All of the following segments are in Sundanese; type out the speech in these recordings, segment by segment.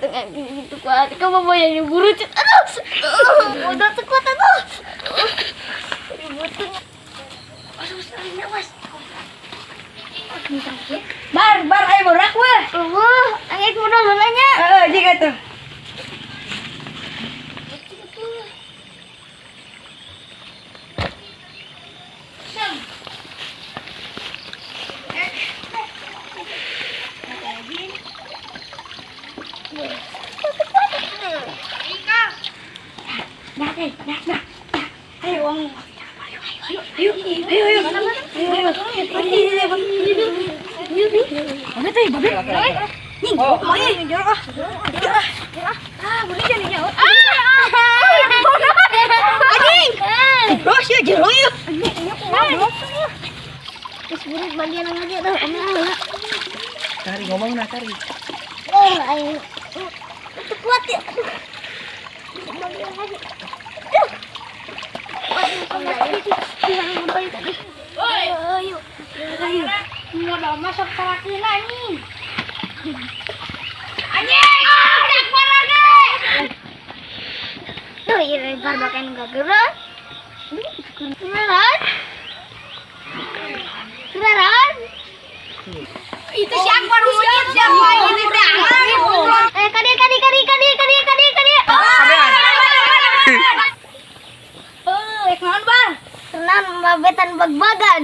Tengah gitu kuat. Kamu mau yang buru. Aduh. Udah kuat aduh. Ribut. Aduh, awas. Bar, bar ayo borak weh. Eueuh, angin modal nanya. Heeh, jika tuh. Nah, nah, nah, nah. Ayo, uang. Ayo, ayo, ayo, ayo, ayo, ayo, ayo, ayo. Babe tuh, babe. Nih, mau ya, jorok ah. Jorok ah. Ah, boleh jadi nyaut. Anjing. Terus ya jero yuk. Terus buru bagian aja tuh, ambil ah. Tari ngomong nah tari. Oh, ayo. Itu kuat ya. Aduh. Bagian aja. Aduh. Ayo, ayo. Modal masuk terakhir anjing. Tuh, ini barbakan enggak gerak. Beneran? Beneran? Itu siapa monyet siapa ini teh? Eh, kadi kadi kadi kadi kadi kadi kadi. Eh, ek naon bar? Tenang, babetan bag-bagan.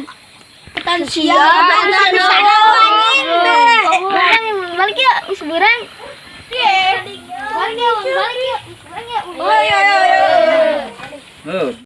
Tan siap, tan bisa anjing deh. Balik ya, wis burang.